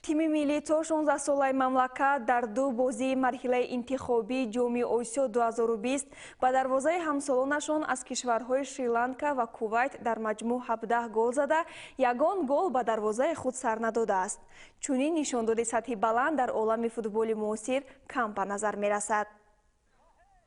Тими миллии то 16-солаи мамлакат дар ду бозии марҳилаи интихобии Ҷоми Осиё 2020 ба дарвозаи ҳамсолонашон аз кишварҳои Шри-Ланка ва Кувайт дар маҷмӯъ 17 гол зада, ягон гол ба дарвозаи худ сар надодааст. Чунин нишондоди сатҳи баланд дар олами футболи муосир кам ба назар мерасад.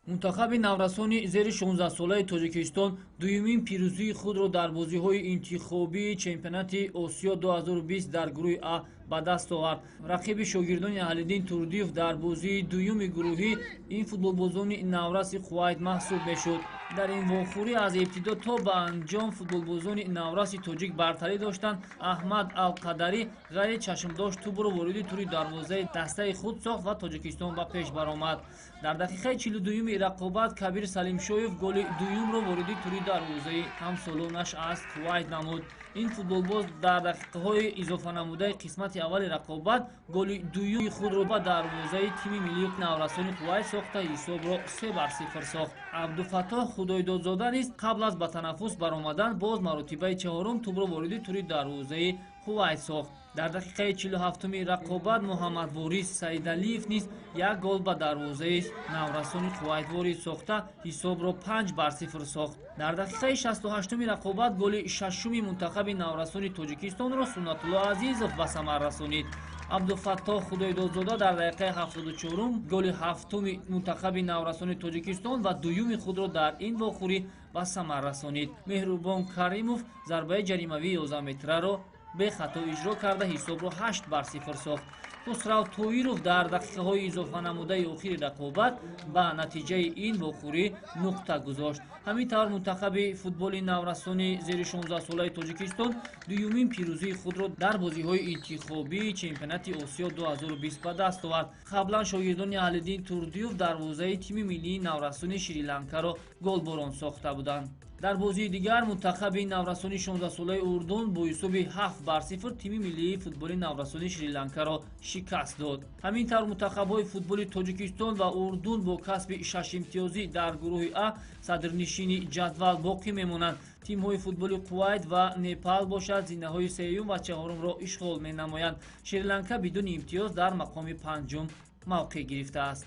Мунтахаби наврасони зери 16-солаи Тоҷикистон дуюмин пирӯзии худро дар бозиҳои интихобии чемпионати Осиё 2020 дар гурӯҳи А ба даст овард. Рақиби шогирдони Аҳлиддин Турдиев дар бозии дуюми гурӯҳӣ ин футболбозони навраси Кувайт маҳсуб мешуд. Дар ин вохӯрӣ аз ибтидо то ба анҷом футболбозони навраси тоҷик бартарӣ доштанд. Аҳмад Алқадарӣ ғайри чашмдошт тӯбро вориди тури дарвозаи дастаи худ сохт ва Тоҷикистон ба пеш баромад. Дар дақиқаи 42-юми рақобат Кабир Салимшоев голи дуюмро вориди тури дарвозаи ҳамсолонаш аз Кувайт намуд. Ин футболбоз дар дақиқаҳои изофанамудаи қисмати аввали рақобат голи дуюми худро ба дарвозаи тими миллии наврасони Кувайт сохта, ҳисобро 3-0 сохт. Абдуфаттоҳ Худойдодзода низ қабл аз ба танаффус баромадан боз маротибаи чаҳорум тӯбро вориди тури дарвозаи Кувайт сохт. Дар дақиқаи 47-уми рақобат Муҳаммадворис Саидалиев низ як гол ба дарвозаи наврасони Кувайт ворид сохта, ҳисобро 5-0 сохт. Дар дақиқаи 68-уми рақобат голи шашуми мунтахаби наврасони Тоҷикистонро Суннатулло Азизов ба самар расонид. Абдуфаттоҳ Худойдодзода дар дақиқаи 74-ум голи ҳафтуми мунтахаби наврасони Тоҷикистон ва дуюми худро дар ин вохӯрӣ ба самар расонид. Меҳрубон Каримов зарбаи ҷаримавии 11 метраро бехато иҷро карда, ҳисобро 8-0 сохт. Хусрав Тоиров дар дақиқаҳои изофанамудаи охири рақобат ба натиҷаи ин вохӯрӣ нуқта гузошт. Ҳамин тавр, мунтахаби футболи наврасони зери 16-солаи Тоҷикистон дуюмин пирӯзии худро дар бозиҳои интихобии чемпионати Осиё 2020 ба даст овард. Қаблан шогирдони Аҳлиддин Турдиев дарвозаи тими миллии наврасони Шри-Ланкаро голборон сохта буданд. Дар бозии дигар мунтахаби наврасони 16-солаи Урдун бо ҳисоби 7-0 тими миллии футболи наврасони Шри-Ланкаро шикаст дод. Ҳамин тавр, мунтахабҳои футболи Тоҷикистон ва Урдун бо касби шашимтиёзӣ дар гурӯҳи А садрнишини ҷадвал боқӣ мемонанд. Тимҳои футболи Кувайт ва Непал бошад, зинаҳои сеюм ва чаҳорумро ишғол менамоянд. Шри-Ланка бидуни имтиёз дар мақоми панҷум мавқеъ гирифтааст.